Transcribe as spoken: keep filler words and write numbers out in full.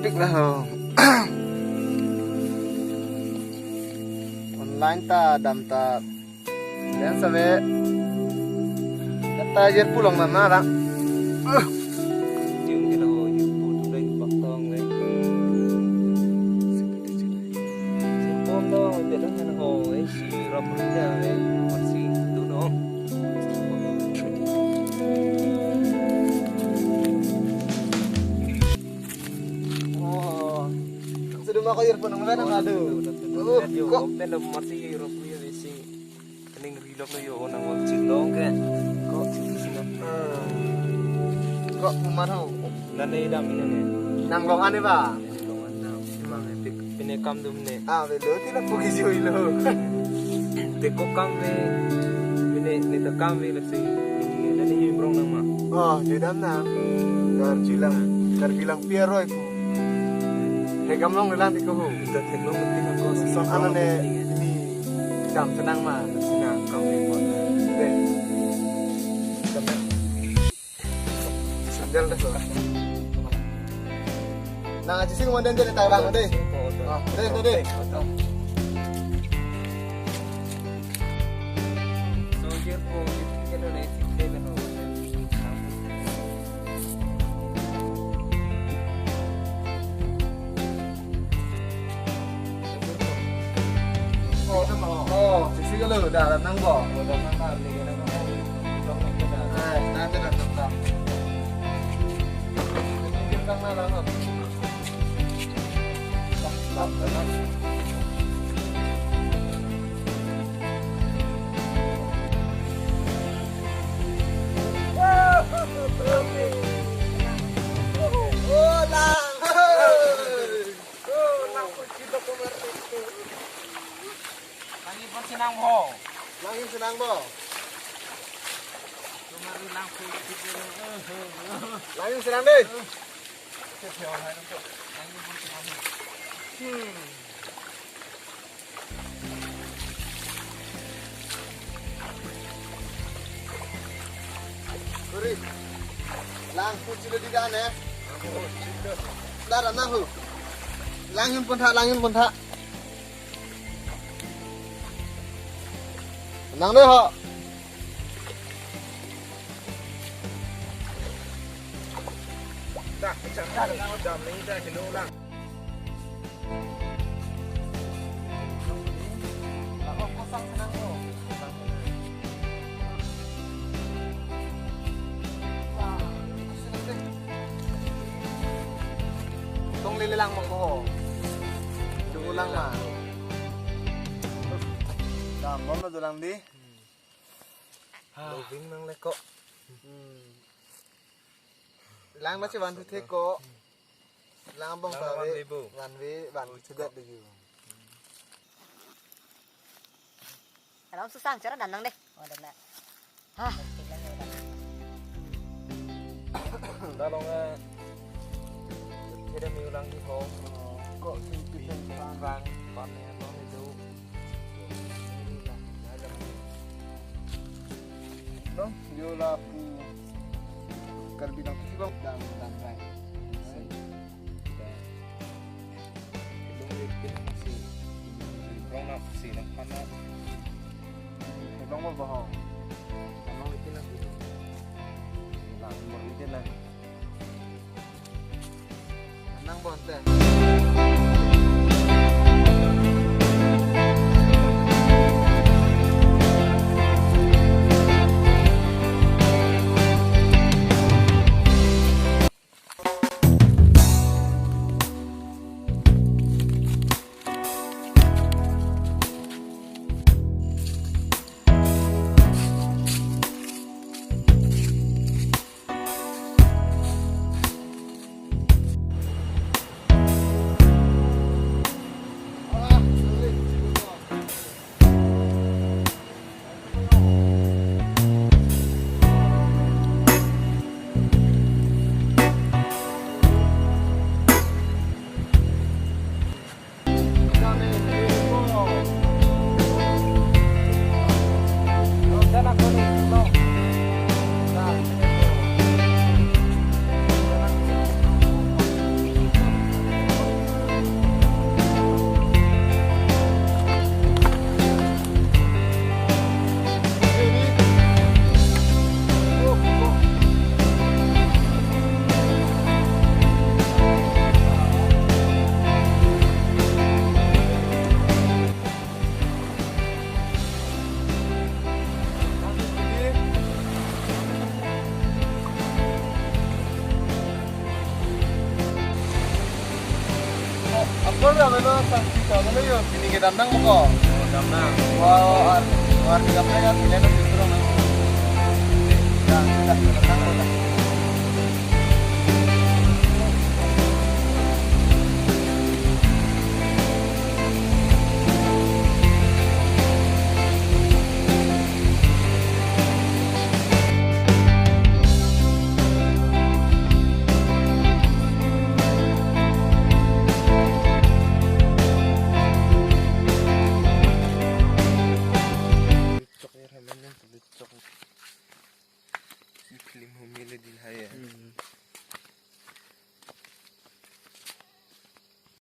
Pik la ho. Online ta dam ta. Yan sabe. Kata ajer pulang mana ra. Yung hilo, yung putu dai baktong le. Sipon do, te dang han ho, eh, si rap rida, eh, marsi duno. Oh. Sudah mau ko earphone nang mana, aduh. Oh, kok. Pen do marsi rap rida, eh, si. Kening rilok lo yo, nang wal chilong ke. Kok chilong sini. Kok umar ho. Nane dam ini ne. Nang long ane ba? Nang long ane. Emang epic. Pine kam dum ne. Ah, velo ti la pugi jui lo. Te kok kam ne. Pine ne ta kam ne, let's say. Nane imrong nang ma. Oh, jui dam nang. Karbi lang, Karbi lang piaroi pu. He kam long lang di ko ho. Ita theklong mati na ko. Son ano ne ni. Dam senang ma. Senang, kami pon. Deh. Sandal dah so. Nang aja sih mau dan jadi tarang deh. Ah, deh, deh, deh. So, dia pun kita dah sih deh. Oh, oh, sisi kalo, dah, dah nang bo. Oh, dah nang, dah, ni, dah, dah, dah. Eh, dah, dah, dah, dah, dah. Dah, dah, dah, dah. Oh, lang. Oh, lang pun kita kemarin itu. Langin pun senang bo. Langin senang bo. Kemarin lang pun kita. Langin senang deh. Langin pun senang. Hmm. Sorry. Lang pun sudah di dan eh. Dah, dah, nang ho. Langin pun tha, langin pun tha. Nang deh ho. Dah, dah, dah, dah, dah, dah, dah, dah. Tong lele lang mo ko. Dulang ma. Dam bom na dulang di. Loving nang le ko. Hmm. Lang na si van thu the ko. Lang bong ta ve. Van ve, van ve, van ve, sudah deh ju. Alam susang, cara danang deh. Oh, dana. Hah. Dah long, eh. Kita mi ulang di ho. Kok si pitan pan. Pan, pan ya, long itu. Long, yo la pu. Karbi nang pisi bang. Dam, dam, dam. Long, yo kita masih. Long, nang pisi, nang pan, nang. Long, apa, ho? Long, itu, nang. Lang, mau itu, nang. Nang bonten. Kamelo, santi kamelo yo, pini kedam nang mo ko? Damnang. Wow, ar, arni kedam nang ya, pini